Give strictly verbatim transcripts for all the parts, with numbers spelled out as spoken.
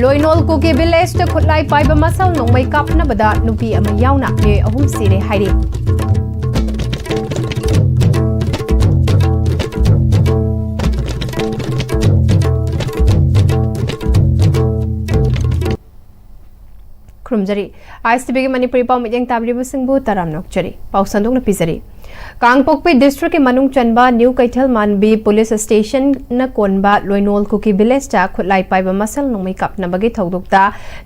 ꯂꯣꯏꯅꯣꯜ ꯀꯨꯀꯤ ꯚꯤꯂꯦꯖꯇ ꯈꯨꯠꯂꯥꯏ ꯄꯥꯏꯕ ꯃꯁꯦꯜ ꯅꯣꯡꯃꯩ ꯀꯥꯞꯅꯕꯗ ꯅꯨꯄꯤ ꯑꯃ ꯌꯥꯎꯅ ꯃꯤꯑꯣꯏ ꯑꯍꯨꯝ ꯁꯤꯔꯦ ꯍꯥꯏꯔꯤ꯫ ꯈꯨꯔꯨꯝꯖꯔꯤ꯫ ꯑꯥꯏ ꯑꯦꯁ ꯇꯤ ꯚꯤꯒꯤ ꯃꯅꯤꯄꯨꯔꯤ ꯄꯥꯎ ꯃꯤꯠꯌꯦꯡ ꯇꯥꯕꯤꯔꯤꯕꯁꯤꯡꯕꯨ ꯇꯔꯥꯝꯅ ꯑꯣꯛꯆꯔꯤ꯫ ꯄꯥꯎ ꯁꯟꯗꯣꯛꯅ ꯄꯤꯖꯔꯤ꯫ ꯀꯥꯡꯄꯣꯛꯄꯤ ꯗꯤꯁꯇ꯭ꯔꯤꯛꯀꯤ ꯃꯅꯨꯡ ꯆꯟꯕ ꯅ꯭ꯌꯨ ꯀꯩꯊꯦꯜ ꯃꯥꯟꯕꯤ ꯄꯨꯂꯤꯁ ꯁ꯭ꯇꯦꯁꯟꯅ ꯀꯣꯟꯕ ꯂꯣꯏꯅꯣꯜ ꯀꯨꯀꯤ ꯚꯤꯂꯦꯖꯇ ꯈꯨꯠꯂꯥꯏ ꯄꯥꯏꯕ ꯃꯁꯦꯜ ꯅꯣꯡꯃꯩ ꯀꯥꯞꯅꯕꯒꯤ ꯊꯧꯗꯣꯛꯇ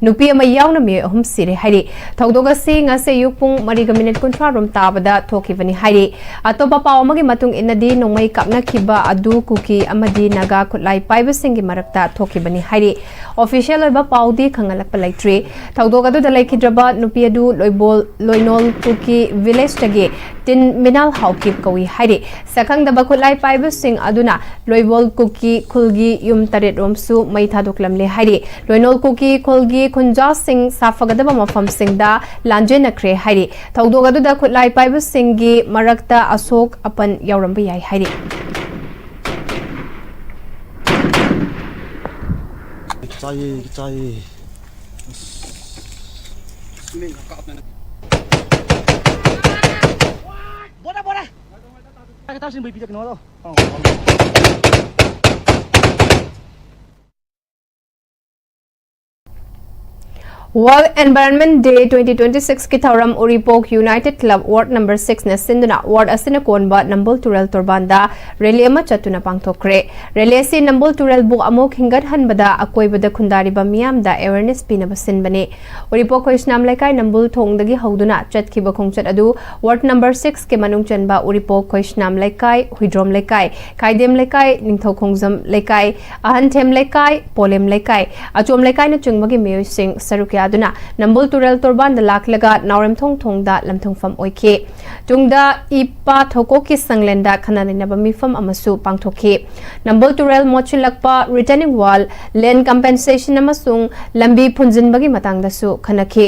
ꯅꯨꯄꯤ ꯑꯃ ꯌꯥꯎꯅ ꯃꯤꯑꯣꯏ ꯑꯍꯨꯝ ꯁꯤꯔꯦ ꯍꯥꯏꯔꯤ꯫ ꯊꯧꯗꯣꯛ ꯑꯁꯤ ꯉꯁꯤ ꯑꯌꯨꯛ ꯄꯨꯡ ꯃꯔꯤꯒ ꯃꯤꯅꯤꯠ ꯀꯨꯟꯊ꯭ꯔꯥ ꯔꯣꯝ ꯇꯥꯕꯗ ꯊꯣꯛꯈꯤꯕꯅꯤ ꯍꯥꯏꯔꯤ꯫ ꯑꯇꯣꯞꯄ ꯄꯥꯎ ꯑꯃꯒꯤ ꯃꯇꯨꯡ ꯏꯟꯅꯗꯤ ꯅꯣꯡꯃꯩ ꯀꯥꯞꯅꯈꯤꯕ ꯑꯗꯨ ꯀꯨꯀꯤ ꯑꯃꯗꯤ ꯅꯥꯒꯥ ꯈꯨꯠꯂꯥꯏ ꯄꯥꯏꯕꯁꯤꯡꯒꯤ ꯃꯔꯛꯇ ꯊꯣꯛꯈꯤꯕꯅꯤ ꯍꯥꯏꯔꯤ꯫ ꯑꯣꯐꯤꯁꯤꯌꯦꯜ ꯑꯣꯏꯕ ꯄꯥꯎꯗꯤ ꯈꯪꯍꯜꯂꯛꯄ ꯂꯩꯇ꯭ꯔꯤ꯫ ꯊꯧꯗꯣꯛ ꯑꯗꯨꯗ ꯂꯩꯈꯤꯗ꯭ꯔꯕ ꯅꯨꯄꯤ ꯑꯗꯨ ꯂꯣꯏꯕꯣꯜ-, ꯂꯣꯏꯅꯣꯜ ꯀꯨꯀꯤ ꯚꯤꯂꯦꯖꯇꯒꯤ ꯇꯤꯟ ꯃꯤꯅꯥꯜ ꯍꯥꯎꯀꯤꯞ ꯀꯧꯏ ꯍꯥꯏꯔꯤ꯫ ꯁꯛꯈꯪꯗꯕ ꯈꯨꯠꯂꯥꯏ ꯄꯥꯏꯕꯁꯤꯡ ꯑꯗꯨꯅ ꯂꯣꯏꯕꯣꯜ ꯀꯨꯀꯤ ꯈꯨꯜꯒꯤ ꯌꯨꯝ ꯇꯔꯦꯠ ꯔꯣꯝꯁꯨ ꯃꯩ ꯊꯥꯗꯣꯛꯂꯝꯂꯦ ꯍꯥꯏꯔꯤ꯫ ꯂꯣꯏꯅꯣꯜ ꯀꯨꯀꯤ ꯈꯨꯜꯒꯤ ꯈꯨꯟꯖꯥꯁꯤꯡ ꯁꯥꯐꯒꯗꯕ ꯃꯐꯝꯁꯤꯡꯗ ꯂꯥꯟꯖꯦꯟꯅꯈ꯭ꯔꯦ ꯍꯥꯏꯔꯤ꯫ ꯊꯧꯗꯣꯛ ꯑꯗꯨꯗ ꯈꯨꯠꯂꯥꯏ ꯄꯥꯏꯕꯁꯤꯡꯒꯤ ꯃꯔꯛꯇ ꯑꯁꯣꯛ ꯑꯄꯟ ꯌꯥꯎꯔꯝꯕ ꯌꯥꯏ ꯍꯥꯏꯔꯤ꯫ ꯆꯥꯏꯌꯦ, ꯆꯥꯏꯌꯦ꯫ ꯕꯣꯔꯥ, ꯕꯣꯔꯥ꯫ ꯇꯥꯁꯤꯟꯕꯩ ꯄꯤꯔꯛꯀꯅꯣ ꯑꯗꯣ꯫ ꯑꯧ꯫ World Environment Day twenty twenty-six ꯀꯤ ꯊꯧꯔꯝ ꯎꯔꯤꯄꯣꯛ United Club Ward number six ꯅ ꯁꯤꯟꯗꯨꯅ ward ꯑꯁꯤꯅ ꯀꯣꯟꯕ ꯅꯝꯕꯨꯜ ꯇꯨꯔꯦꯜ ꯇꯣꯔꯕꯥꯟꯗ rally ꯑꯃ ꯆꯠꯇꯨꯅ ꯄꯥꯡꯊꯣꯛꯈ꯭ꯔꯦ꯫ Rally ꯑꯁꯤ ꯅꯝꯕꯨꯜ ꯇꯨꯔꯦꯜꯕꯨ ꯑꯃꯨꯛ ꯍꯤꯡꯒꯠꯍꯟꯕꯗ ꯑꯀꯣꯏꯕꯗ ꯈꯨꯟꯗꯥꯔꯤꯕ ꯃꯤꯌꯥꯝꯗ awareness ꯄꯤꯅꯕ ꯁꯤꯟꯕꯅꯤ꯫ ꯎꯔꯤꯄꯣꯛ ꯈꯣꯏꯁꯅꯥꯝ ꯂꯩꯀꯥꯏ ꯅꯝꯕꯨꯜ ꯊꯣꯡꯗꯒꯤ ꯍꯧꯗꯨꯅ ꯆꯠꯈꯤꯕ ꯈꯣꯡꯆꯠ ꯑꯗꯨ ward number six ꯀꯤ ꯃꯅꯨꯡ ꯆꯟꯕ ꯎꯔꯤꯄꯣꯛ ꯈꯣꯏꯁꯅꯥꯝ ꯂꯩꯀꯥꯏ, ꯍꯨꯏꯗ꯭ꯔꯣꯝ ꯂꯩꯀꯥꯏ, ꯈꯥꯏꯗꯦꯝ ꯂꯩꯀꯥꯏ, ꯅꯤꯡꯊꯧꯈꯣꯡꯖꯝ ꯂꯩꯀꯥꯏ, ꯑꯍꯟꯊꯦꯝ ꯂꯩꯀꯥꯏ, ꯄꯣꯂꯦꯝ ꯂꯩꯀꯥꯏ, ꯑꯆꯣꯝ ꯂꯩꯀꯥꯏꯅꯆꯤꯡꯕꯒꯤ ꯃꯤꯑꯣꯏꯁꯤꯡ ꯁꯔꯨꯛ ꯌꯥꯗꯨꯅ ꯅꯝꯕꯨꯜ ꯇꯨꯔꯦꯜ ꯇꯣꯔꯕꯥꯟꯗ ꯂꯥꯛꯂꯒ ꯅꯥꯎꯔꯦꯝꯊꯣꯡ ꯊꯣꯡꯗ ꯂꯝꯊꯨꯡꯐꯝ ꯑꯣꯏꯈꯤ꯫ ꯇꯨꯡꯗ ꯏꯄꯥ ꯊꯧꯀꯣꯛꯀꯤ ꯁꯪꯂꯦꯟꯗ ꯈꯟꯅ ꯅꯩꯅꯕ ꯃꯤꯐꯝ ꯑꯃꯁꯨ ꯄꯥꯡꯊꯣꯛꯈꯤ꯫ ꯅꯝꯕꯨꯜ ꯇꯨꯔꯦꯜ ꯃꯣꯠꯁꯤꯜꯂꯛꯄ, retaining wall, land compensation ꯑꯃꯁꯨꯡ ꯂꯝꯕꯤ ꯐꯨꯟꯖꯤꯟꯕꯒꯤ ꯃꯇꯥꯡꯗꯁꯨ ꯈꯟꯅꯈꯤ꯫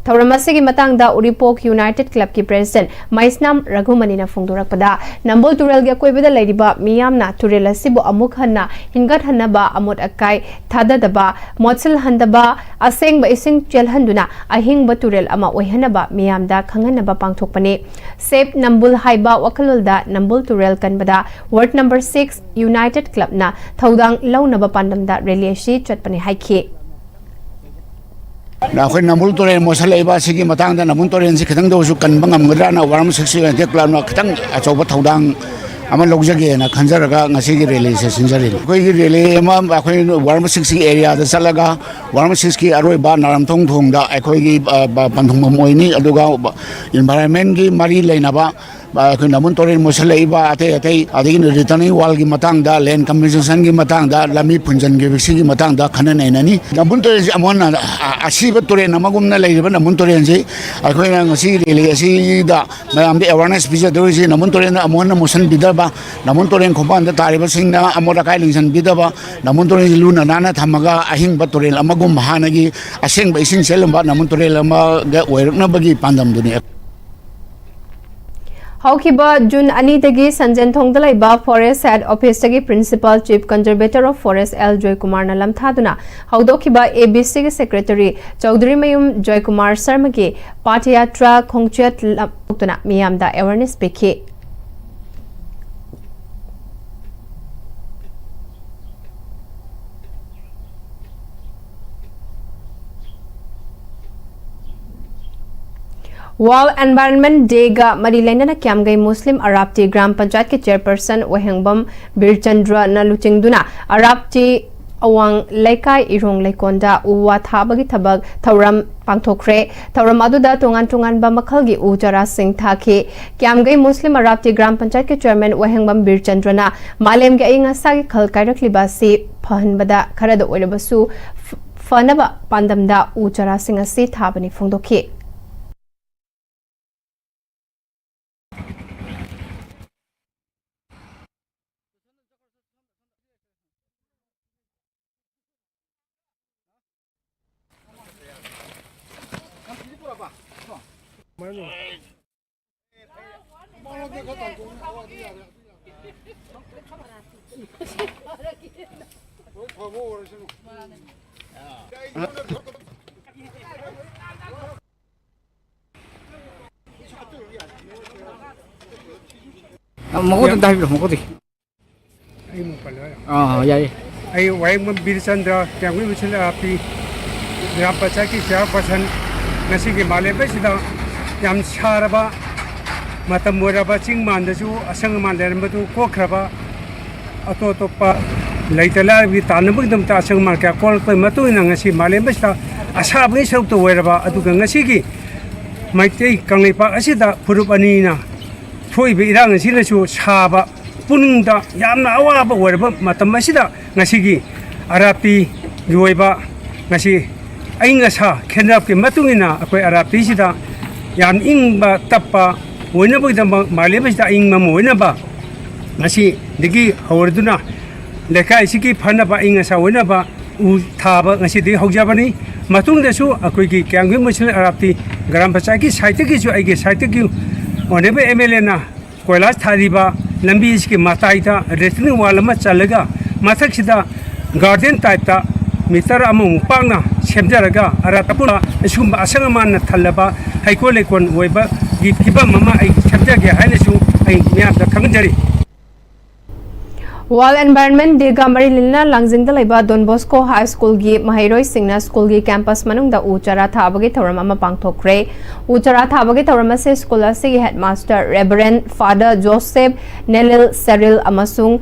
ꯊꯧꯔꯝ ꯑꯁꯤꯒꯤ ꯃꯇꯥꯡꯗ ꯎꯔꯤꯄꯣꯛ ꯌꯨꯅꯥꯏꯇꯦꯗ ꯀ꯭ꯂꯕꯀꯤ ꯄ꯭ꯔꯦꯁꯤꯗꯦꯟꯠ ꯃꯩꯁꯅꯥꯝ ꯔꯘꯨꯃꯅꯤꯅ ꯐꯣꯡꯗꯣꯔꯛꯄꯗ, ꯅꯝꯕꯨꯜ ꯇꯨꯔꯦꯜꯒꯤ ꯑꯀꯣꯏꯕꯗ ꯂꯩꯔꯤꯕ ꯃꯤꯌꯥꯝꯅ ꯇꯨꯔꯦꯜ ꯑꯁꯤꯕꯨ ꯑꯃꯨꯛ ꯍꯟꯅ ꯍꯤꯡꯒꯠꯍꯟꯅꯕ, ꯑꯃꯣꯠ ꯑꯀꯥꯏ ꯊꯥꯗꯗꯕ, ꯃꯣꯠꯁꯤꯜꯍꯟꯗꯕ, ꯑꯁꯦꯡꯕ ꯏꯁꯤꯡ ꯆꯦꯜꯍꯟꯗꯨꯅ ꯑꯍꯤꯡꯕ ꯇꯨꯔꯦꯜ ꯑꯃ ꯑꯣꯏꯍꯟꯅꯕ ꯃꯤꯌꯥꯝꯗ ꯈꯪꯍꯟꯅꯕ ꯄꯥꯡꯊꯣꯛꯄꯅꯤ꯫ ꯁꯦꯚ ꯅꯝꯕꯨꯜ ꯍꯥꯏꯕ ꯋꯥꯈꯜꯂꯣꯟꯗ ꯅꯝꯕꯨꯜ ꯇꯨꯔꯦꯜ ꯀꯟꯕꯗ ꯋꯥꯔꯗ ꯅꯝꯕꯔ ꯁꯤꯛꯁ ꯌꯨꯅꯥꯏꯇꯦꯗ ꯀ꯭ꯂꯕꯅ ꯊꯧꯗꯥꯡ ꯂꯧꯅꯕ ꯄꯥꯟꯗꯝꯗ ꯔꯦꯂꯤ ꯑꯁꯤ ꯆꯠꯄꯅꯤ ꯍꯥꯏꯈꯤ꯫ ꯑꯩꯈꯣꯏ ꯅꯝꯕꯨꯜ ꯇꯨꯔꯦꯜ ꯃꯣꯠꯁꯤꯜꯂꯛꯏꯕ ꯑꯁꯤꯒꯤ ꯃꯇꯥꯡꯗ ꯅꯝꯕꯨꯜ ꯇꯨꯔꯦꯜꯁꯤ ꯈꯤꯇꯪꯗ ꯑꯣꯏꯔꯁꯨ ꯀꯟꯕ ꯉꯝꯒꯗ꯭ꯔꯥꯅ ꯋꯥꯔꯝ ꯁꯤꯛꯁ ꯌꯨꯅꯥꯏꯇꯦꯗ ꯀ꯭ꯂꯕꯅ ꯈꯤꯇꯪ ꯑꯆꯧꯕ ꯊꯧꯗꯥꯡ ꯑꯃ ꯂꯧꯖꯒꯦꯅ ꯈꯟꯖꯔꯒ ꯉꯁꯤꯒꯤ ꯔꯦꯂꯤꯁꯦ ꯁꯤꯟꯖꯔꯤꯅꯤ꯫ ꯑꯩꯈꯣꯏꯒꯤ ꯔꯦꯂꯤ ꯑꯃ ꯑꯩꯈꯣꯏ ꯋꯥꯔꯝ ꯁꯤꯛꯁꯀꯤ ꯑꯦꯔꯤꯌꯥꯗ ꯆꯠꯂꯒ ꯋꯥꯔꯝ ꯁꯤꯛꯁꯀꯤ ꯑꯔꯣꯏꯕ ꯅꯥꯔꯝꯊꯣꯡ ꯊꯣꯡꯗ ꯑꯩꯈꯣꯏꯒꯤ, ꯑ, ꯕ-, ꯄꯟꯊꯨꯡꯐꯝ ꯑꯣꯏꯅꯤ꯫ ꯑꯗꯨꯒ ꯏꯟꯚꯥꯏꯔꯟꯃꯦꯟꯒꯤ ꯃꯔꯤ ꯂꯩꯅꯕ ꯑ, ꯑꯩꯈꯣꯏ ꯅꯝꯕꯨꯜ ꯇꯨꯔꯦꯜ ꯃꯣꯠꯁꯤꯜꯂꯛꯏꯕ ꯑꯇꯩ ꯑꯇꯩ, ꯑꯗꯒꯤ ꯔꯤꯇꯔꯅꯤꯡ ꯋꯥꯜꯒꯤ ꯃꯇꯥꯡꯗ, ꯂꯦꯟ ꯀꯝꯄꯦꯟꯁꯦꯁꯟꯒꯤ ꯃꯇꯥꯡꯗ, ꯂꯝꯕꯤ ꯐꯨꯟꯖꯟꯈꯤꯕ ꯁꯤꯒꯤ ꯃꯇꯥꯡꯗ ꯈꯟꯅ ꯅꯩꯅꯅꯤ꯫ ꯅꯝꯕꯨꯜ ꯇꯨꯔꯦꯜꯁꯤ ꯑꯃꯨꯛ ꯍꯟꯅ, ꯑ, ꯑꯁꯤꯕ ꯇꯨꯔꯦꯜ ꯑꯃꯒꯨꯝꯅ ꯂꯩꯔꯤꯕ ꯅꯝꯕꯨꯜ ꯇꯨꯔꯦꯜꯁꯤ ꯑꯩꯈꯣꯏꯅ ꯉꯁꯤ ꯔꯦꯂꯤ ꯑꯁꯤꯗ ꯃꯌꯥꯝꯗ ꯑꯦꯋꯥꯔꯅꯦꯁ ꯄꯤꯖꯗꯧꯔꯤꯁꯤ ꯅꯝꯕꯨꯜ ꯇꯨꯔꯦꯜꯗ ꯑꯃꯨꯛ ꯍꯟꯅ ꯃꯣꯠꯁꯤꯟꯕꯤꯗꯕ, ꯅꯝꯕꯨꯜ ꯇꯨꯔꯦꯜ ꯈꯣꯡꯕꯥꯟꯗ ꯇꯥꯔꯤꯕꯁꯤꯡꯅ ꯑꯃꯣꯠ ꯑꯀꯥꯏ ꯂꯦꯡꯁꯤꯟꯕꯤꯗꯕ, ꯅꯝꯕꯨꯜ ꯇꯨꯔꯦꯜꯁꯤ ꯂꯨꯅ ꯅꯥꯟꯅ ꯊꯝꯃꯒ ꯑꯍꯤꯡꯕ ꯇꯨꯔꯦꯜ ꯑꯃꯒꯨꯝ ꯍꯥꯟꯅꯒꯤ ꯑꯁꯦꯡꯕ ꯏꯁꯤꯡ ꯆꯦꯜꯂꯝꯕ ꯅꯝꯕꯨꯜ ꯇꯨꯔꯦꯜ ꯑꯃꯒ ꯑꯣꯏꯔꯛꯅꯕꯒꯤ ꯄꯥꯟꯗꯝꯗꯨꯅꯤ꯫ ꯍꯧꯈꯤꯕ ꯖꯨꯟ ꯑꯅꯤꯗꯒꯤ ꯁꯟꯖꯦꯟꯊꯣꯡꯗ ꯂꯩꯕ ꯐꯣꯔꯦꯁ ꯍꯦꯗ ꯑꯣꯐꯤꯁꯇꯒꯤ Principal Chief Conservator of Forest L ꯖꯣꯏꯀꯨꯃꯥꯔꯅ ꯂꯝꯊꯥꯗꯨꯅ ꯍꯧꯗꯣꯛꯈꯤꯕ ꯑꯦ ꯕꯤ ꯁꯤꯒꯤ ꯁꯦꯀ꯭ꯔꯦꯇꯔꯤ ꯆꯧꯗꯔꯤꯃꯌꯨꯝ ꯖꯣꯏꯀꯨꯃꯥꯔ ꯁꯔꯃꯒꯤ ꯄꯥꯗꯌꯥꯇ꯭ꯔꯥ ꯈꯣꯡꯆꯠ ꯂꯝ-, ꯊꯣꯛꯇꯨꯅ ꯃꯤꯌꯥꯝꯗ ꯑꯦꯋꯥꯔꯅꯦꯁ ꯄꯤꯈꯤ꯫ ꯋꯥꯔꯜꯗ ꯑꯦꯟꯚꯥꯏꯔꯟꯃꯦꯟꯠ ꯗꯦꯒ ꯃꯔꯤ ꯂꯩꯅꯅ ꯀ꯭ꯌꯥꯝꯒꯩ ꯃꯨꯁꯂꯤꯝ ꯑꯔꯥꯞꯇꯤ ꯒ꯭ꯔꯥꯝ ꯄꯟꯆꯥꯌꯠꯀꯤ ꯆꯦꯌꯔꯄꯔꯁꯟ ꯋꯥꯍꯦꯡꯕꯝ ꯕꯤꯔꯆꯟꯗ꯭ꯔꯅ ꯂꯨꯆꯤꯡꯗꯨꯅ ꯑꯔꯥꯞꯇꯤ ꯑꯋꯥꯡ ꯂꯩꯀꯥꯏ ꯏꯔꯣꯡ ꯂꯩꯀꯣꯟꯗ ꯎ ꯋꯥ ꯊꯥꯕꯒꯤ ꯊꯕꯛ ꯊꯧꯔꯝ ꯄꯥꯡꯊꯣꯛꯈ꯭ꯔꯦ꯫ ꯊꯧꯔꯝ ꯑꯗꯨꯗ ꯇꯣꯉꯥꯟ ꯇꯣꯉꯥꯟꯕ ꯃꯈꯜꯒꯤ ꯎ ꯆꯥꯔꯥꯁꯤꯡ ꯊꯥꯈꯤ꯫ ꯀ꯭ꯌꯥꯝꯒꯩ ꯃꯨꯁꯂꯤꯝ ꯑꯔꯥꯞꯇꯤ ꯒ꯭ꯔꯥꯝ ꯄꯟꯆꯥꯌꯠꯀꯤ ꯆꯦꯌꯔꯃꯦꯟ ꯋꯥꯍꯦꯡꯕꯝ ꯕꯤꯔꯆꯟꯗ꯭ꯔꯅ ꯃꯥꯂꯦꯝꯒꯤ ꯑꯏꯪ ꯑꯁꯥꯒꯤ ꯈꯜ ꯀꯥꯏꯔꯛꯂꯤꯕ ꯑꯁꯤ ꯐꯍꯟꯕꯗ ꯈꯔꯗ ꯑꯣꯏꯔꯕꯁꯨ ꯐ-, ꯐꯅꯕ ꯄꯥꯟꯗꯝꯗ ꯎ ꯆꯥꯔꯥꯁꯤꯡ ꯑꯁꯤ ꯊꯥꯕꯅꯤ ꯐꯣꯡꯗꯣꯛꯈꯤ꯫ ꯃꯀꯣꯛꯇ ꯑꯝꯇ ꯍꯥꯏꯕꯤꯔꯣ, ꯃꯀꯣꯛꯇꯒꯤ꯫ ꯑꯩ ꯑꯃꯨꯛ ꯄꯜꯂꯣ ꯍꯥꯏꯔꯣ? ꯑꯥ, ꯌꯥꯏꯌꯦ꯫ ꯑꯩ ꯋꯥꯍꯦꯡꯕꯝ ꯕꯤꯔꯆꯟꯗ꯭ꯔ, ꯀ꯭ꯌꯥꯝꯒꯩ ꯃꯨꯁꯂꯤꯝ ꯑꯥꯔ ꯄꯤ ꯒ꯭ꯔꯥꯝ ꯄꯟꯆꯥꯌꯠꯀꯤ ꯆꯤꯌꯥꯔꯄꯔꯁꯟ꯫ ꯉꯁꯤꯒꯤ ꯃꯥꯂꯦꯝ ꯑꯁꯤꯗ ꯌꯥꯝ ꯁꯥꯔꯕ ꯃꯇꯝ ꯑꯣꯏꯔꯕ, ꯆꯤꯡ ꯃꯥꯟꯗꯁꯨ ꯑꯁꯪ ꯑꯃꯥꯟ ꯂꯩꯔꯝꯕꯗꯨ ꯀꯣꯛꯈ꯭ꯔꯕ, ꯑꯇꯣꯞ ꯑꯇꯣꯞꯄ ꯂꯩꯇ ꯂꯥꯏꯔꯒꯤ ꯇꯥꯟꯅꯕꯒꯤꯗꯃꯛꯇ ꯑꯁꯪ ꯑꯃꯥꯟ ꯀꯌꯥ ꯀꯣꯛꯂꯛꯄꯒꯤ ꯃꯇꯨꯡ ꯏꯟꯅ ꯉꯁꯤ ꯃꯥꯂꯦꯝ ꯑꯁꯤꯗ ꯑꯁꯥꯕꯒꯤ ꯁꯔꯨꯛꯇ ꯑꯣꯏꯔꯕ, ꯑꯗꯨꯒ ꯉꯁꯤꯒꯤ ꯃꯩꯇꯩ ꯀꯪꯂꯩꯄꯥꯛ ꯑꯁꯤꯗ ꯐꯨꯔꯨꯞ ꯑꯅꯤꯅ ꯊꯣꯛꯏꯕ ꯏꯔꯥꯡ ꯑꯁꯤꯅꯁꯨ ꯁꯥꯕ, ꯄꯨꯛꯅꯤꯡꯗ ꯌꯥꯝꯅ ꯑꯋꯥꯕ ꯑꯣꯏꯔꯕ ꯃꯇꯝ ꯑꯁꯤꯗ ꯉꯁꯤꯒꯤ ꯑꯔꯥꯞꯄꯤꯒꯤ ꯑꯣꯏꯕ ꯉꯁꯤ ꯑꯏꯪ ꯑꯁꯥ ꯈꯦꯟꯅꯔꯛꯄꯒꯤ ꯃꯇꯨꯡ ꯏꯟꯅ ꯑꯩꯈꯣꯏ ꯑꯔꯥꯞꯄꯤꯁꯤꯗ ꯌꯥꯝ ꯏꯪꯕ ꯇꯞꯄ ꯑꯣꯏꯅꯕꯒꯤꯗꯃꯛ, ꯃꯥꯂꯦꯝ ꯑꯁꯤꯗ ꯑꯏꯪꯕ ꯑꯃ ꯑꯣꯏꯅꯕ ꯉꯁꯤꯗꯒꯤ ꯍꯧꯔꯗꯨꯅ ꯂꯩꯀꯥꯏꯁꯤꯒꯤ ꯐꯅꯕ, ꯑꯏꯪ ꯑꯁꯥ ꯑꯣꯏꯅꯕ ꯎ ꯊꯥꯕ ꯉꯁꯤꯗꯒꯤ ꯍꯧꯖꯕꯅꯤ꯫ ꯃꯇꯨꯡꯗꯁꯨ ꯑꯩꯈꯣꯏꯒꯤ ꯀ꯭ꯌꯥꯝꯒꯩ ꯃꯨꯁꯂꯤꯝ ꯑꯔꯥꯞꯇꯤ ꯒ꯭ꯔꯥꯝ ꯄꯟꯆꯥꯌꯠꯀꯤ ꯁꯥꯏꯠꯇꯒꯤꯁꯨ, ꯑꯩꯒꯤ ꯁꯥꯏꯠꯇꯒꯤ ꯑꯣꯅꯔꯦꯕꯜ ꯑꯦꯝ ꯑꯦꯜ ꯑꯦꯅ ꯀꯣꯏꯂꯥꯁ ꯊꯥꯔꯤꯕ ꯂꯝꯕꯤ ꯑꯁꯤꯒꯤ ꯃꯇꯥꯏꯗ ꯔꯦꯇꯤꯅꯤꯡ ꯋꯥꯜ ꯑꯃ ꯆꯜꯂꯒ, ꯃꯊꯛꯁꯤꯗ ꯒꯥꯔꯗꯦꯟ ꯇꯥꯏꯞꯇ ꯃꯤꯇꯔ ꯑꯃꯃꯨꯛ ꯄꯥꯛꯅ ꯁꯦꯝꯖꯔꯒ, ꯑꯔꯥꯞ ꯑꯄꯨꯟꯕ ꯑꯁꯤꯒꯨꯝꯕ ꯑꯁꯪ ꯑꯃꯥꯟꯅ ꯊꯜꯂꯕ ꯍꯩꯀꯣꯜ ꯂꯩꯀꯣꯜ ꯑꯣꯏꯕꯒꯤ ꯐꯤꯕꯝ ꯑꯃ ꯑꯩ ꯁꯦꯝꯖꯒꯦ ꯍꯥꯏꯅꯁꯨ ꯑꯩ ꯃꯤꯌꯥꯝꯗ ꯈꯪꯍꯟꯖꯔꯤ꯫ World Environment Day ꯒ ꯃꯔꯤ ꯂꯩꯅꯅ ꯂꯥꯡꯖꯤꯡꯗ ꯂꯩꯕ Don Bosco High School ꯒꯤ ꯃꯍꯩꯔꯣꯏꯁꯤꯡꯅ ꯁ꯭ꯀꯨꯜꯒꯤ ꯀꯦꯝꯄꯁ ꯃꯅꯨꯡꯗ ꯎ ꯆꯥꯔꯥ ꯊꯥꯕꯒꯤ ꯊꯧꯔꯝ ꯑꯃ ꯄꯥꯡꯊꯣꯛꯈ꯭ꯔꯦ꯫ ꯎ ꯆꯥꯔꯥ ꯊꯥꯕꯒꯤ ꯊꯧꯔꯝ ꯑꯁꯤ ꯁ꯭ꯀꯨꯜ ꯑꯁꯤꯒꯤ headmaster Reverend Father Joseph Nelil Seril ꯑꯃꯁꯨꯡ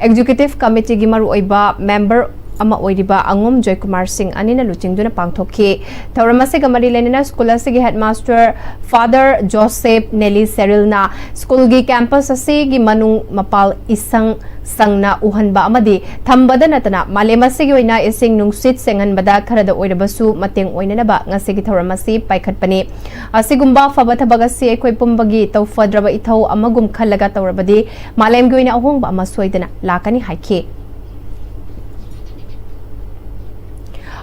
Executive Committee ꯒꯤ ꯃꯔꯨꯑꯣꯏꯕ member ꯑꯃ ꯑꯣꯏꯔꯤꯕ ꯑꯉꯣꯝ ꯖꯣꯏꯀꯨꯃꯥꯔ ꯁꯤꯡ ꯑꯅꯤꯅ ꯂꯨꯆꯤꯡꯗꯨꯅ ꯄꯥꯡꯊꯣꯛꯈꯤ꯫ ꯊꯧꯔꯝ ꯑꯁꯤꯒ ꯃꯔꯤ ꯂꯩꯅꯅ ꯁ꯭ꯀꯨꯜ ꯑꯁꯤꯒꯤ headmaster Father Joseph Nelil Seril ꯅ ꯁ꯭ꯀꯨꯜꯒꯤ ꯀꯦꯝꯄꯁ ꯑꯁꯤꯒꯤ ꯃꯅꯨꯡ ꯃꯄꯥꯜ ꯏꯁꯪ ꯁꯪꯅ ꯎꯍꯟꯕ ꯑꯃꯗꯤ ꯊꯝꯕꯗ ꯅꯠꯇꯅ ꯃꯥꯂꯦꯝ ꯑꯁꯤꯒꯤ ꯑꯣꯏꯅ ꯏꯁꯤꯡ ꯅꯨꯡꯁꯤꯠ ꯁꯦꯡꯍꯟꯕꯗ ꯈꯔꯗ ꯑꯣꯏꯔꯕꯁꯨ ꯃꯇꯦꯡ ꯑꯣꯏꯅꯅꯕ ꯉꯁꯤꯒꯤ ꯊꯧꯔꯝ ꯑꯁꯤ ꯄꯥꯏꯈꯠꯄꯅꯤ꯫ ꯑꯁꯤꯒꯨꯝꯕ ꯑꯐꯕ ꯊꯕꯛ ꯑꯁꯤ ꯑꯩꯈꯣꯏ ꯄꯨꯝꯕꯒꯤ ꯇꯧꯐꯗ꯭ꯔꯕ ꯏꯊꯧ ꯑꯃꯒꯨꯝ ꯈꯜꯂꯒ ꯇꯧꯔꯕꯗꯤ ꯃꯥꯂꯦꯝꯒꯤ ꯑꯣꯏꯅ ꯑꯍꯣꯡꯕ ꯑꯃ ꯁꯣꯏꯗꯅ ꯂꯥꯛꯀꯅꯤ ꯍꯥꯏꯈꯤ꯫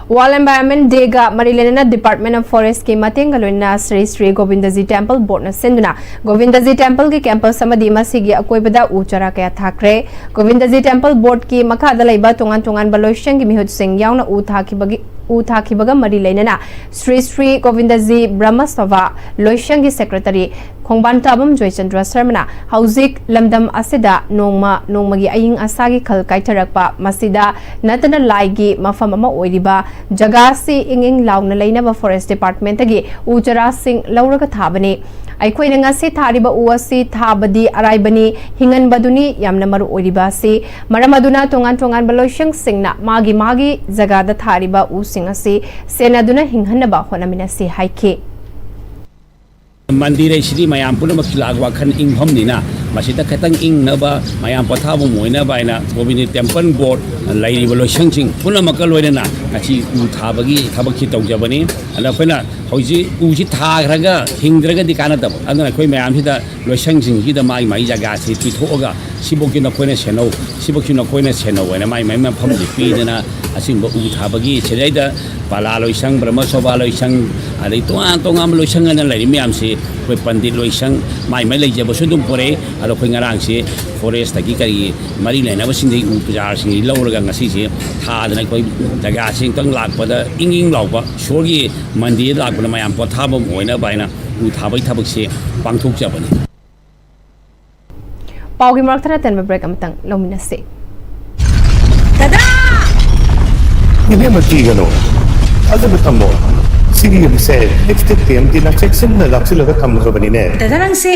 World Environment Day ꯒ ꯃꯔꯤ ꯂꯩꯅꯅ Department of Forest ꯀꯤ ꯃꯇꯦꯡꯒ ꯂꯣꯏꯅꯅ ꯁ꯭ꯔꯤ ꯁ꯭ꯔꯤ ꯒꯣꯕꯤꯟꯗꯖꯤ Temple Board ꯅ ꯁꯤꯟꯗꯨꯅ ꯒꯣꯕꯤꯟꯗꯖꯤ Temple ꯒꯤ campus ꯑꯃꯗꯤ ꯃꯁꯤꯒꯤ ꯑꯀꯣꯏꯕꯗ ꯎ ꯆꯥꯔꯥ ꯀꯌꯥ ꯊꯥꯈ꯭ꯔꯦ꯫ ꯒꯣꯕꯤꯟꯗꯖꯤ Temple Board ꯀꯤ ꯃꯈꯥꯗ ꯂꯩꯕ ꯇꯣꯉꯥꯟ ꯇꯣꯉꯥꯟꯕ ꯂꯣꯏꯁꯪꯒꯤ ꯃꯤꯍꯨꯠꯁꯤꯡ ꯌꯥꯎꯅ ꯎ ꯊꯥꯈꯤꯕꯒꯤ, ꯎ ꯊꯥꯈꯤꯕꯒ ꯃꯔꯤ ꯂꯩꯅꯅ ꯁ꯭ꯔꯤ ꯁ꯭ꯔꯤ ꯒꯣꯕꯤꯟꯗꯖꯤ ꯕ꯭ꯔꯍ꯭ꯃ ꯁꯚꯥ ꯂꯣꯏꯁꯪꯒꯤ secretary ꯈꯣꯡꯕꯥꯟ ꯇꯥꯕꯝ ꯖꯣꯏꯆꯟꯗ꯭ꯔ ꯁꯔꯃꯅ ꯍꯧꯖꯤꯛ ꯂꯝꯗꯝ ꯑꯁꯤꯗ ꯅꯣꯡꯃ ꯅꯣꯡꯃꯒꯤ ꯑꯏꯪ ꯑꯁꯥꯒꯤ ꯈꯜ ꯀꯥꯏꯊꯔꯛꯄ, ꯃꯁꯤꯗ ꯅꯠꯇꯅ ꯂꯥꯏꯒꯤ ꯃꯐꯝ ꯑꯃ ꯑꯣꯏꯔꯤꯕ ꯖꯒꯥ ꯑꯁꯤ ꯏꯪ ꯏꯪ ꯂꯥꯎꯅ ꯂꯩꯅꯕ Forest Department ꯇꯒꯤ ꯎ ꯆꯥꯔꯥꯁꯤꯡ ꯂꯧꯔꯒ ꯊꯥꯕꯅꯤ꯫ ꯑꯩꯈꯣꯏꯅ ꯉꯁꯤ ꯊꯥꯔꯤꯕ ꯎ ꯑꯁꯤ ꯊꯥꯕꯗꯤ ꯑꯔꯥꯏꯕꯅꯤ, ꯍꯤꯡꯍꯟꯕꯗꯨꯅꯤ ꯌꯥꯝꯅ ꯃꯔꯨ ꯑꯣꯏꯔꯤꯕ ꯑꯁꯤ꯫ ꯃꯔꯝ ꯑꯗꯨꯅ ꯇꯣꯉꯥꯟ ꯇꯣꯉꯥꯟꯕ ꯂꯣꯏꯁꯪꯁꯤꯡꯅ ꯃꯥꯒꯤ ꯃꯥꯒꯤ ꯖꯒꯥꯗ ꯊꯥꯔꯤꯕ ꯎꯁꯤꯡ ꯑꯁꯤ ꯁꯦꯟꯅꯗꯨꯅ ꯍꯤꯡꯍꯟꯅꯕ ꯍꯣꯠꯅꯃꯤꯟꯅꯁꯤ ꯍꯥꯏꯈꯤ꯫ ꯃꯟꯗꯤꯔ ꯑꯁꯤꯗꯤ ꯃꯌꯥꯝ ꯄꯨꯝꯅꯃꯛꯀꯤ ꯂꯥꯛ ꯋꯥꯈꯜ ꯏꯪꯐꯝꯅꯤꯅ, ꯃꯁꯤꯗ ꯈꯤꯇꯪ ꯏꯪꯅꯕ, ꯃꯌꯥꯝ ꯄꯣꯊꯥꯐꯝ ꯑꯣꯏꯅꯕ ꯍꯥꯏꯅ ꯒꯣꯕꯤꯟꯗ Temple Board ꯂꯩꯔꯤꯕ ꯂꯣꯏꯁꯪꯁꯤꯡ ꯄꯨꯝꯅꯃꯛꯀ ꯂꯣꯏꯅꯅ ꯉꯁꯤ ꯎ ꯊꯥꯕꯒꯤ ꯊꯕꯛꯁꯤ ꯇꯧꯖꯕꯅꯤ꯫ ꯑꯗ ꯑꯩꯈꯣꯏꯅ ꯍꯧꯖꯤꯛ ꯎꯁꯤ ꯊꯥꯈ꯭ꯔꯒ ꯍꯤꯡꯗ꯭ꯔꯒꯗꯤ ꯀꯥꯟꯅꯗꯕ, ꯑꯗꯨꯅ ꯑꯩꯈꯣꯏ ꯃꯌꯥꯝꯁꯤꯗ ꯂꯣꯏꯁꯪꯁꯤꯡꯁꯤꯗ ꯃꯥꯒꯤ ꯃꯥꯒꯤ ꯖꯒꯥꯁꯤ ꯄꯤꯊꯣꯛꯑꯒ ꯁꯤꯐꯧꯒꯤ ꯅꯈꯣꯏꯅ ꯁꯦꯟꯅꯧ, ꯁꯤꯐꯧꯁꯨ ꯅꯈꯣꯏꯅ ꯁꯦꯟꯅꯧ ꯍꯥꯏꯅ ꯃꯥꯏ ꯃꯥꯏ ꯃꯐꯝꯁꯤ ꯄꯤꯗꯅ ꯑꯁꯤꯒꯨꯝꯕ ꯎ ꯊꯥꯕꯒꯤ ꯁꯤꯗꯩꯗ ꯄꯥꯂꯥ ꯂꯣꯏꯁꯪ, ꯕ꯭ꯔꯍ꯭ꯃ ꯁꯣꯚꯥ ꯂꯣꯏꯁꯪ, ꯑꯗꯩ ꯇꯣꯉꯥꯟ ꯇꯣꯉꯥꯟꯕ ꯂꯣꯏꯁꯪ ꯑꯅ ꯂꯩꯔꯤ ꯃꯌꯥꯝꯁꯤ ꯑꯩꯈꯣꯏ ꯄꯟꯗꯤꯠ ꯂꯣꯏꯁꯪ ꯃꯥꯏ ꯃꯥꯏ ꯂꯩꯖꯕꯁꯨ ꯑꯗꯨꯝ ꯄꯨꯔꯛꯏ꯫ ꯑꯗꯣ ꯑꯩꯈꯣꯏ ꯉꯔꯥꯡꯁꯤ forest ꯇꯒꯤ ꯀꯔꯤ ꯃꯔꯤ ꯂꯩꯅꯕꯁꯤꯡꯗꯒꯤ ꯎ ꯄꯨꯖꯥꯔꯁꯤꯡꯁꯤ ꯂꯧꯔꯒ ꯉꯁꯤꯁꯦ ꯊꯥꯗꯅ ꯑꯩꯈꯣꯏ ꯖꯒꯥꯁꯤ ꯑꯃꯨꯛꯇꯪ ꯂꯥꯛꯄꯗ ꯏꯪ ꯏꯪ ꯂꯥꯎꯕ ꯏꯁꯣꯔꯒꯤ ꯃꯟꯗꯤꯔꯗ ꯂꯥꯛꯄꯗ ꯃꯌꯥꯝ ꯄꯣꯊꯥꯐꯝ ꯑꯣꯏꯅꯕ ꯍꯥꯏꯅ ꯎ ꯊꯥꯕꯒꯤ ꯊꯕꯛꯁꯦ ꯄꯥꯡꯊꯣꯛꯆꯕꯅꯤ꯫ ꯄꯥꯎꯒꯤ ꯃꯔꯛ ꯊꯠꯅ ꯇꯦꯟꯕ break ꯑꯃꯇꯪ ꯂꯧꯃꯤꯟꯅꯁꯤ꯫ ꯗꯗꯥ! ꯏꯕꯦꯝꯃ, ꯀꯤꯒꯅꯨ꯫ ꯊꯥꯖꯕ ꯊꯝꯃꯣ꯫ ꯁꯤꯒꯤ ꯌꯨꯝꯁꯦ ꯑꯦꯛꯁꯇꯦꯛ ꯇꯤ ꯑꯦꯝ ꯇꯤꯅ ꯆꯦꯛꯁꯤꯟꯅ ꯂꯥꯛꯁꯤꯜꯂꯒ ꯊꯝꯈ꯭ꯔꯕꯅꯤꯅꯦ꯫ ꯗꯗꯥ, ꯅꯪꯁꯦ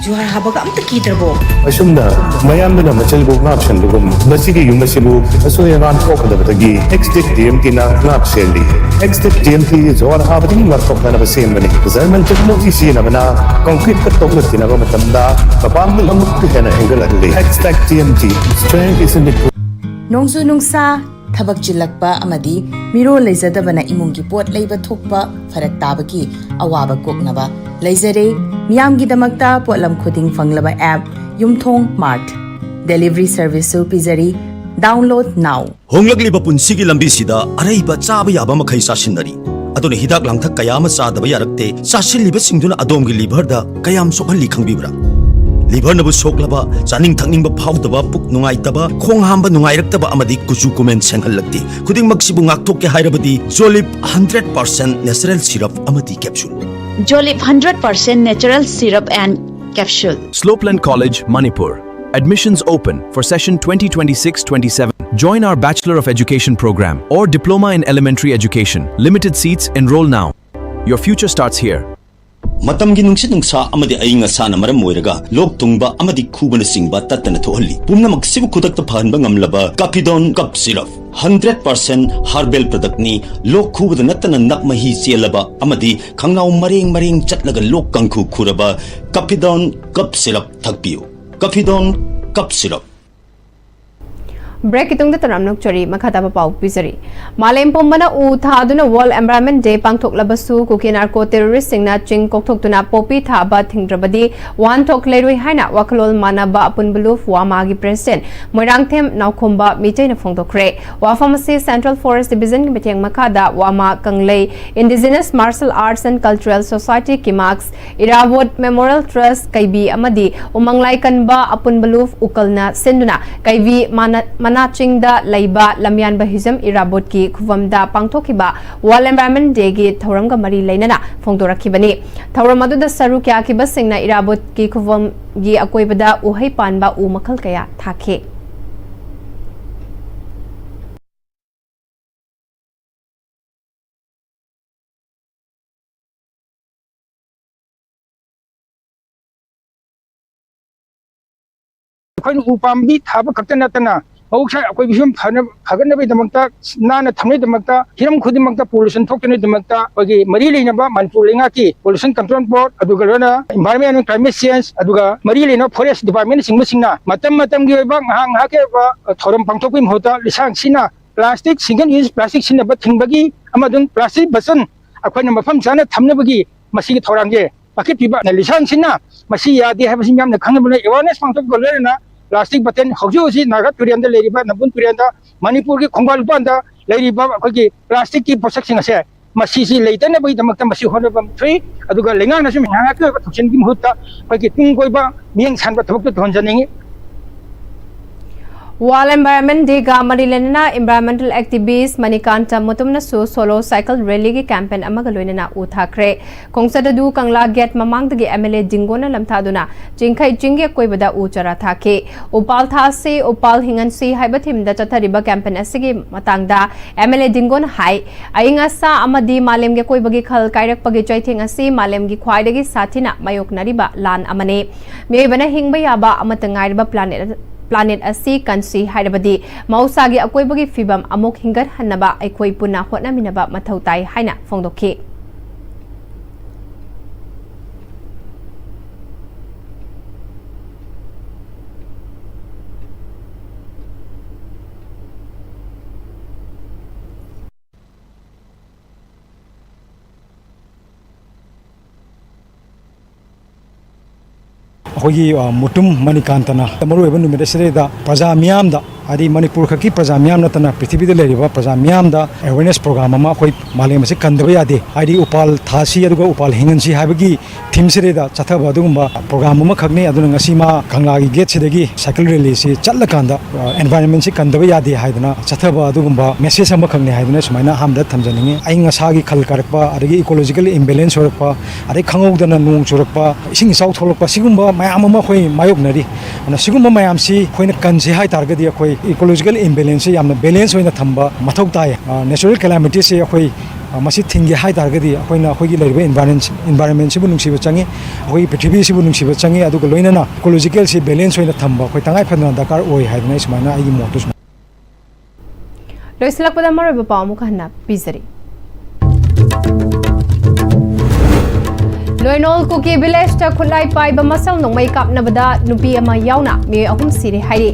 ꯖꯨꯍꯥꯔ ꯍꯥꯕꯒ ꯑꯝꯇ ꯀꯤꯗ꯭ꯔꯕꯣ? ꯑꯁꯨꯝꯅ ꯃꯌꯥꯝꯗꯨꯅ ꯃꯆꯜꯕꯨ ꯉꯥꯛ ꯁꯦꯟꯕꯒꯨꯝ, ꯃꯁꯤꯒꯤ ꯌꯨꯝ ꯑꯁꯤꯕꯨ ꯑꯁꯣꯏ ꯑꯉꯥꯝ ꯊꯣꯛꯀꯗꯕꯗꯒꯤ ꯑꯦꯛꯁꯇꯦꯛ ꯇꯤ ꯑꯦꯝ ꯇꯤꯅ ꯉꯥꯛ ꯁꯦꯜꯂꯤ꯫ ꯑꯦꯛꯁꯇꯦꯛ ꯇꯤ ꯑꯦꯝ ꯇꯤ ꯖꯨꯍꯥꯔ ꯍꯥꯕꯗꯒꯤ ꯉꯥꯛꯊꯣꯛꯅꯅꯕ ꯁꯦꯝꯕꯅꯤ꯫ ꯖꯔꯃꯟ ꯇꯦꯛꯅꯣꯂꯣꯖꯤ ꯁꯤꯖꯤꯟꯅꯕꯅ concrete ꯀ ꯇꯣꯛꯅ ꯊꯤꯅꯕ ꯃꯇꯝꯗ ꯃꯄꯥꯡꯒꯜ ꯑꯃꯨꯛꯀ ꯍꯦꯟꯅ ꯍꯦꯟꯒꯠꯂꯛꯂꯤ꯫ ꯑꯦꯛꯁꯇꯦꯛ T M T, strength is in the ꯅꯣꯡꯖꯨ ꯅꯨꯡꯁꯥ, ꯊꯕꯛ ꯆꯤꯜꯂꯛꯄ ꯑꯃꯗꯤ ꯃꯤꯔꯣꯜ ꯂꯩꯖꯗꯕꯅ ꯏꯃꯨꯡꯒꯤ ꯄꯣꯠ ꯂꯩꯕ ꯊꯣꯛꯄ ꯐꯔꯛ ꯇꯥꯕꯒꯤ ꯑꯋꯥꯕ ꯀꯣꯛꯅꯕ ꯂꯩꯖꯔꯦ꯫ ꯃꯤꯌꯥꯝꯒꯤꯗꯃꯛꯇ ꯄꯣꯠꯂꯝ ꯈꯨꯗꯤꯡ ꯐꯪꯂꯕ app ꯌꯨꯝꯊꯣꯡ Mart delivery service ꯁꯨ ꯄꯤꯖꯔꯤ꯫ Download now. ꯍꯣꯡꯂꯛꯂꯤꯕ ꯄꯨꯟꯁꯤꯒꯤ ꯂꯝꯕꯤꯁꯤꯗ ꯑꯔꯩꯕ ꯆꯥꯕ ꯌꯥꯕ ꯃꯈꯩ ꯆꯥꯁꯤꯟꯅꯔꯤ꯫ ꯑꯗꯨꯅ ꯍꯤꯗꯥꯛ ꯂꯥꯡꯊꯛ ꯀꯌꯥ ꯑꯃ ꯆꯥꯗꯕ ꯌꯥꯔꯛꯇꯦ꯫ ꯆꯥꯁꯤꯜꯂꯤꯕꯁꯤꯡꯗꯨꯅ ꯑꯗꯣꯝꯒꯤ liverꯗ ꯀꯌꯥꯝ ꯁꯣꯛꯍꯜꯂꯤ ꯈꯪꯕꯤꯕ꯭ꯔꯥ? Liverꯅꯕꯨ ꯁꯣꯛꯂꯕ, ꯆꯥꯅꯤꯡ ꯊꯛꯅꯤꯡꯕ ꯐꯥꯎꯗꯕ, ꯄꯨꯛ ꯅꯨꯡꯉꯥꯏꯇꯕ, ꯈꯣꯡ ꯍꯥꯝꯕ ꯅꯨꯡꯉꯥꯏꯔꯛꯇꯕ ꯑꯃꯗꯤ ꯀꯨꯆꯨ ꯀꯨꯃꯦꯟ ꯁꯦꯡꯍꯜꯂꯛꯇꯦ꯫ ꯈꯨꯗꯤꯡꯃꯛꯁꯤꯕꯨ ꯉꯥꯛꯊꯣꯛꯀꯦ ꯍꯥꯏꯔꯕꯗꯤ Jolib hundred percent natural syrup ꯑꯃꯗꯤ capsule꯫ Jolib hundred percent natural syrup and capsule. Slopeland College, Manipur. Admissions open for session twenty twenty-six twenty-seven. Join our Bachelor of Education program or Diploma in Elementary Education. Limited seats, enroll now. Your future starts here. ꯃꯇꯝꯒꯤ ꯅꯨꯡꯁꯤꯠ ꯅꯨꯡꯁꯥ ꯑꯃꯗꯤ ꯑꯏꯪ ꯑꯁꯥꯅ ꯃꯔꯝ ꯑꯣꯏꯔꯒ ꯂꯣꯛ ꯊꯨꯡꯕ ꯑꯃꯗꯤ ꯈꯨꯕꯅꯆꯤꯡꯕ ꯇꯠꯇꯅ ꯊꯣꯛꯍꯜꯂꯤ꯫ ꯄꯨꯝꯅꯃꯛꯁꯤꯕꯨ ꯈꯨꯗꯛꯇ ꯐꯍꯟꯕ ꯉꯝꯂꯕ Capidone Cough Syrup, hundred percent herbal productꯅꯤ꯫ ꯂꯣꯛ ꯈꯨꯕꯗ ꯅꯠꯇꯅ ꯅꯞ ꯃꯍꯤ ꯆꯦꯜꯂꯕ ꯑꯃꯗꯤ ꯈꯪꯅꯥꯎ ꯃꯔꯦꯡ ꯃꯔꯦꯡ ꯆꯠꯂꯒ ꯂꯣꯛ ꯀꯥꯡꯈꯨ ꯈꯨꯔꯕ Capidone Cough Syrup ꯊꯛꯄꯤꯌꯨ꯫ Capidone Cough Syrup꯫ Breakꯀꯤ ꯇꯨꯡꯗ ꯇꯔꯥꯝꯅ ꯑꯣꯛꯆꯔꯤ꯫ ꯃꯈꯥ ꯇꯥꯕ ꯄꯥꯎ ꯄꯤꯖꯔꯤ꯫ ꯃꯥꯂꯦꯝ ꯄꯨꯝꯕꯅ ꯎ ꯊꯥꯗꯨꯅ World Environment Day ꯄꯥꯡꯊꯣꯛꯂꯕꯁꯨ, ꯀꯨꯀꯤ narco terroristꯁꯤꯡꯅ ꯆꯤꯡ ꯀꯣꯛꯊꯣꯛꯇꯨꯅ poppy ꯊꯥꯕ ꯊꯤꯡꯗ꯭ꯔꯕꯗꯤ ꯋꯥꯍꯟꯊꯣꯛ ꯂꯩꯔꯣꯏ ꯍꯥꯏꯅ ꯋꯥꯈꯜꯂꯣꯟ ꯃꯥꯟꯅꯕ ꯑꯄꯨꯟꯕ ꯂꯨꯞ ꯋꯥꯃꯥꯒꯤ president ꯃꯣꯏꯔꯥꯡꯊꯦꯝ ꯅꯥꯎꯈꯣꯝꯕ ꯃꯤꯇꯩꯅ ꯐꯣꯡꯗꯣꯛꯈ꯭ꯔꯦ꯫ ꯋꯥꯐꯝ ꯑꯁꯤ Central Forest Divisionꯒꯤ ꯃꯤꯠꯌꯦꯡ ꯃꯈꯥꯗ ꯋꯥꯃꯥ ꯀꯪꯂꯩ Indigenous Martial Arts and Cultural Society, ꯀꯤꯃꯥꯛꯁ, Irabot Memorial Trust, ꯀꯩꯕꯤ ꯑꯃꯗꯤ ꯎꯃꯪ ꯂꯥꯏꯀꯟꯕ ꯑꯄꯨꯟꯕ ꯂꯨꯞ ꯎꯀꯜꯅ ꯁꯤꯟꯗꯨꯅ ꯀꯩꯕꯤ ꯃꯅꯥ-, ꯃꯅꯥ ꯆꯤꯡꯗ ꯂꯩꯕ ꯂꯝꯌꯥꯟꯕ ꯍꯤꯖꯝ ꯏꯔꯥꯕꯣꯠꯀꯤ ꯈꯨꯕꯝꯗ ꯄꯥꯡꯊꯣꯛꯈꯤꯕ World Environment Dayꯒꯤ ꯊꯧꯔꯝꯒ ꯃꯔꯤ ꯂꯩꯅꯅ ꯐꯣꯡꯗꯣꯔꯛꯈꯤꯕꯅꯤ꯫ ꯊꯧꯔꯝ ꯑꯗꯨꯗ ꯁꯔꯨꯛ ꯌꯥꯈꯤꯕꯁꯤꯡꯅ ꯏꯔꯥꯕꯣꯠꯀꯤ ꯈꯨꯕꯝꯒꯤ ꯑꯀꯣꯏꯕꯗ ꯎꯍꯩ ꯄꯥꯟꯕ ꯎ ꯃꯈꯜ ꯀꯌꯥ ꯊꯥꯈꯤ꯫ ꯑꯩꯈꯣꯏꯅ ꯎ ꯄꯥꯝꯕꯤ ꯊꯥꯕ ꯈꯛꯇ ꯅꯠꯇꯅ, ꯃꯍꯧꯁꯥ ꯑꯩꯈꯣꯏ ꯐꯤꯕꯝ ꯐꯅ-, ꯐꯒꯠꯅꯕꯒꯤꯗꯃꯛꯇ, ꯅꯥꯟꯅ ꯊꯝꯅꯕꯒꯤꯗꯃꯛꯇ, ꯍꯤꯔꯝ ꯈꯨꯗꯤꯡꯃꯛꯇ pollution ꯊꯣꯛꯇꯅꯕꯒꯤꯗꯃꯛꯇ ꯑꯩꯈꯣꯏꯒꯤ ꯃꯔꯤ ꯂꯩꯅꯕ ꯃꯅꯤꯄꯨꯔ ꯂꯩꯉꯥꯛꯀꯤ Pollution Control Board, ꯑꯗꯨꯒ ꯂꯣꯏꯅꯅ Environment and Climate Change, ꯑꯗꯨꯒ ꯃꯔꯤ ꯂꯩꯅꯕ Forest Departmentꯅꯆꯤꯡꯕꯁꯤꯡꯅ ꯃꯇꯝ ꯃꯇꯝꯒꯤ ꯑꯣꯏꯕ, ꯉꯥꯏꯍꯥꯛ ꯉꯥꯏꯍꯥꯛꯀꯤ ꯑꯣꯏꯕ, ꯑ, ꯊꯧꯔꯝ ꯄꯥꯡꯊꯣꯛꯄꯒꯤ ꯃꯍꯨꯠꯇ ꯂꯤꯁꯥꯡ ꯁꯤꯠꯅ plastic, single use plastic ꯁꯤꯖꯤꯟꯅꯕ ꯊꯤꯡꯕꯒꯤ ꯑꯃꯗꯤ plastic ꯕꯆꯟ ꯑꯩꯈꯣꯏꯅ ꯃꯐꯝ ꯆꯥꯅ ꯊꯝꯅꯕꯒꯤ ꯃꯁꯤꯒꯤ ꯊꯧꯔꯥꯡꯁꯦ ꯄꯥꯏꯈꯠꯄꯤꯕ꯫ ꯂꯤꯁꯥꯡ ꯁꯤꯠꯅ ꯃꯁꯤ ꯌꯥꯗꯦ ꯍꯥꯏꯕꯁꯤ ꯃꯤꯌꯥꯝꯅ ꯈꯪꯅꯕ awareness ꯄꯥꯡꯊꯣꯛꯄꯒ ꯂꯣꯏꯅꯅ ꯄ꯭ꯂꯥꯁꯇꯤꯛ ꯕꯇꯟ, ꯍꯧꯖꯤꯛ ꯍꯧꯖꯤꯛ ꯅꯥꯒꯥ ꯇꯨꯔꯦꯜꯗ ꯂꯩꯔꯤꯕ, ꯅꯝꯕꯨꯜ ꯇꯨꯔꯦꯜꯗ, ꯃꯅꯤꯄꯨꯔꯒꯤ ꯈꯣꯡꯕꯥꯜ ꯂꯨꯄꯥꯟꯗ ꯂꯩꯔꯤꯕ ꯑꯩꯈꯣꯏꯒꯤ ꯄ꯭ꯂꯥꯁꯇꯤꯛꯀꯤ ꯄꯣꯠꯁꯛꯁꯤꯡ ꯑꯁꯦ, ꯃꯁꯤꯁꯤ ꯂꯩꯇꯅꯕꯒꯤꯗꯃꯛꯇ ꯃꯁꯤ ꯍꯣꯠꯅꯕ ꯊꯣꯛꯏ꯫ ꯑꯗꯨꯒ ꯂꯩꯉꯥꯛꯅꯁꯨ ꯉꯥꯏꯍꯥꯛꯀꯤ ꯑꯣꯏꯕ ꯊꯧꯁꯤꯜꯒꯤ ꯃꯍꯨꯠꯇ ꯑꯩꯈꯣꯏꯒꯤ ꯇꯨꯡ ꯀꯣꯏꯕ ꯃꯤꯠꯌꯦꯡ ꯁꯥꯟꯕ ꯊꯕꯛꯇꯨ ꯇꯧꯍꯟꯖꯅꯤꯡꯏ꯫ World Environment Day ꯒ ꯃꯔꯤ ꯂꯩꯅꯅ environmental activist Manikanta ꯃꯨꯇꯨꯝꯅꯁꯨ solo cycle rally ꯒꯤ campaign ꯑꯃꯒ ꯂꯣꯏꯅꯅ ꯎ ꯊꯥꯈ꯭ꯔꯦ꯫ ꯈꯣꯡꯆꯠ ꯑꯗꯨ ꯀꯪꯂꯥ gate ꯃꯃꯥꯡꯗꯒꯤ M L A ꯖꯤꯡꯒꯣꯅ ꯂꯝꯊꯥꯗꯨꯅ ꯆꯤꯡꯈꯩ ꯆꯤꯡꯒꯤ ꯑꯀꯣꯏꯕꯗ ꯎ ꯆꯥꯔꯥ ꯊꯥꯈꯤ꯫ ꯎꯄꯥꯜ ꯊꯥꯁꯤ, ꯎꯄꯥꯜ ꯍꯤꯡꯍꯟꯁꯤ ꯍꯥꯏꯕ theme ꯗ ꯆꯠꯊꯔꯤꯕ campaign ꯑꯁꯤꯒꯤ ꯃꯇꯥꯡꯗ M L A ꯖꯤꯡꯒꯣꯅ ꯍꯥꯏ, ꯑꯏꯪ ꯑꯁꯥ ꯑꯃꯗꯤ ꯃꯥꯂꯦꯝꯒꯤ ꯑꯀꯣꯏꯕꯒꯤ ꯈꯜ ꯀꯥꯏꯔꯛꯄꯒꯤ ꯆꯩꯊꯦꯡ ꯑꯁꯤ ꯃꯥꯂꯦꯝꯒꯤ ꯈ꯭ꯋꯥꯏꯗꯒꯤ ꯁꯥꯊꯤꯅ ꯃꯥꯌꯣꯛꯅꯔꯤꯕ ꯂꯥꯟ ꯑꯃꯅꯤ꯫ ꯃꯤꯑꯣꯏꯕꯅ ꯍꯤꯡꯕ ꯌꯥꯕ ꯑꯃꯠꯇ ꯉꯥꯏꯔꯕ planet, planet ꯑꯁꯤ ꯀꯟꯁꯤ ꯍꯥꯏꯔꯕꯗꯤ ꯃꯍꯧꯁꯥꯒꯤ ꯑꯀꯣꯏꯕꯒꯤ ꯐꯤꯕꯝ ꯑꯃꯨꯛ ꯍꯤꯡꯒꯠꯍꯟꯅꯕ ꯑꯩꯈꯣꯏ ꯄꯨꯟꯅ ꯍꯣꯠꯅꯃꯤꯟꯅꯕ ꯃꯊꯧ ꯇꯥꯏ ꯍꯥꯏꯅ ꯐꯣꯡꯗꯣꯛꯈꯤ꯫ ꯑꯩꯈꯣꯏꯒꯤ, ꯑ, ꯃꯨꯇꯨꯝ ꯃꯅꯤꯀꯥꯟꯇꯅ ꯃꯔꯨꯑꯣꯏꯕ ꯅꯨꯃꯤꯠ ꯑꯁꯤꯗꯩꯗ ꯄ꯭ꯔꯖꯥ ꯃꯤꯌꯥꯝꯗ, ꯍꯥꯏꯗꯤ ꯃꯅꯤꯄꯨꯔ ꯈꯛꯀꯤ ꯄ꯭ꯔꯖꯥ ꯃꯤꯌꯥꯝ ꯅꯠꯇꯅ ꯄ꯭ꯔꯤꯊꯤꯕꯤꯗ ꯂꯩꯔꯤꯕ ꯄ꯭ꯔꯖꯥ ꯃꯤꯌꯥꯝꯗ awareness program ꯑꯃ ꯑꯩꯈꯣꯏ ꯃꯥꯂꯦꯝ ꯑꯁꯤ ꯀꯟꯗꯕ ꯌꯥꯗꯦ, ꯍꯥꯏꯗꯤ ꯎꯄꯥꯜ ꯊꯥꯁꯤ ꯑꯗꯨꯒ ꯎꯄꯥꯜ ꯍꯤꯡꯍꯟꯁꯤ ꯍꯥꯏꯕꯒꯤ theme ꯁꯤꯗꯩꯗ ꯆꯠꯊꯕ ꯑꯗꯨꯒꯨꯝꯕ program ꯑꯃꯈꯛꯅꯤ꯫ ꯑꯗꯨꯅ ꯉꯁꯤ ꯃꯥ ꯀꯪꯂꯥꯒꯤ gate ꯁꯤꯗꯒꯤ cycle rally ꯁꯤ ꯆꯠꯂꯀꯥꯟꯗ, ꯑ, environment ꯁꯤ ꯀꯟꯗꯕ ꯌꯥꯗꯦ ꯍꯥꯏꯗꯅ ꯆꯠꯊꯕ ꯑꯗꯨꯒꯨꯝꯕ message ꯑꯃꯈꯛꯅꯤ ꯍꯥꯏꯗꯅ ꯁꯨꯃꯥꯏꯅ ꯑꯍꯥꯟꯕꯗ ꯊꯝꯖꯅꯤꯡꯉꯤ꯫ ꯑꯏꯪ ꯑꯁꯥꯒꯤ ꯈꯜ ꯀꯥꯏꯔꯛꯄ, ꯑꯗꯒꯤ ecological imbalance ꯑꯣꯏꯔꯛꯄ, ꯑꯗꯩ ꯈꯪꯍꯧꯗꯅ ꯅꯣꯡ ꯆꯨꯔꯛꯄ, ꯏꯁꯤꯡ ꯏꯆꯥꯎ ꯊꯣꯛꯂꯛꯄ, ꯁꯤꯒꯨꯝꯕ ꯃꯌꯥꯝ ꯑꯃ ꯑꯩꯈꯣꯏ ꯃꯥꯌꯣꯛꯅꯔꯤ꯫ ꯑꯗꯨꯅ ꯁꯤꯒꯨꯝꯕ ꯃꯌꯥꯝꯁꯤ ꯑꯩꯈꯣꯏꯅ ꯀꯟꯁꯤ ꯍꯥꯏ ꯇꯥꯔꯒꯗꯤ ꯑꯩꯈꯣꯏ ecological imbalance ꯁꯦ ꯌꯥꯝꯅ balance ꯑꯣꯏꯅ ꯊꯝꯕ ꯃꯊꯧ ꯇꯥꯏ꯫ ꯑ, natural calamity ꯁꯦ ꯑꯩꯈꯣꯏ, ꯑ, ꯃꯁꯤ ꯊꯤꯡꯒꯦ ꯍꯥꯏ ꯇꯥꯔꯒꯗꯤ ꯑꯩꯈꯣꯏꯅ ꯑꯩꯈꯣꯏꯒꯤ ꯂꯩꯔꯤꯕ environment, environment ꯁꯤꯕꯨ ꯅꯨꯡꯁꯤꯕ ꯆꯪꯉꯤ, ꯑꯩꯈꯣꯏꯒꯤ ꯄ꯭ꯔꯤꯊꯤꯕꯤꯁꯤꯕꯨ ꯅꯨꯡꯁꯤꯕ ꯆꯪꯉꯤ, ꯑꯗꯨꯒ ꯂꯣꯏꯅꯅ ecological ꯁꯤ balance ꯑꯣꯏꯅ ꯊꯝꯕ ꯑꯩꯈꯣꯏ ꯇꯉꯥꯏ ꯐꯗꯅ ꯗꯔꯀꯥꯔ ꯑꯣꯏ ꯍꯥꯏꯗꯅ ꯑꯩ ꯁꯨꯃꯥꯏꯅ ꯑꯩꯒꯤ ꯃꯣꯠꯇꯨ ꯁꯨꯃꯥꯏꯅ ꯂꯣꯏꯁꯤꯜꯂꯛꯄꯗ ꯃꯔꯨꯑꯣꯏꯕ ꯄꯥꯎ ꯑꯃꯨꯛ ꯍꯟꯅ ꯄꯤꯖꯔꯤ꯫ ꯂꯣꯏꯅꯣꯜ ꯀꯨꯀꯤ village ꯇ ꯈꯨꯠꯂꯥꯏ ꯄꯥꯏꯕ ꯃꯁꯦꯜ ꯅꯣꯡꯃꯩ ꯀꯥꯞꯅꯕꯗ ꯅꯨꯄꯤ ꯑꯃ ꯌꯥꯎꯅ ꯃꯤꯑꯣꯏ ꯑꯍꯨꯝ ꯁꯤꯔꯦ ꯍꯥꯏꯔꯤ꯫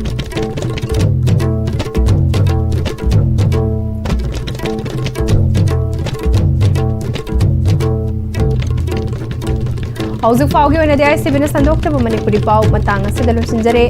ꯍꯧꯖꯤꯛ ꯐꯥꯎꯒꯤ ꯑꯣꯏꯅꯗꯤ ICB ꯅ ꯁꯟꯗꯣꯛꯆꯕ ꯃꯅꯤꯄꯨꯔꯤ ꯄꯥꯎ ꯃꯇꯥꯡ ꯑꯁꯤꯗ ꯂꯣꯏꯁꯤꯟꯖꯔꯦ꯫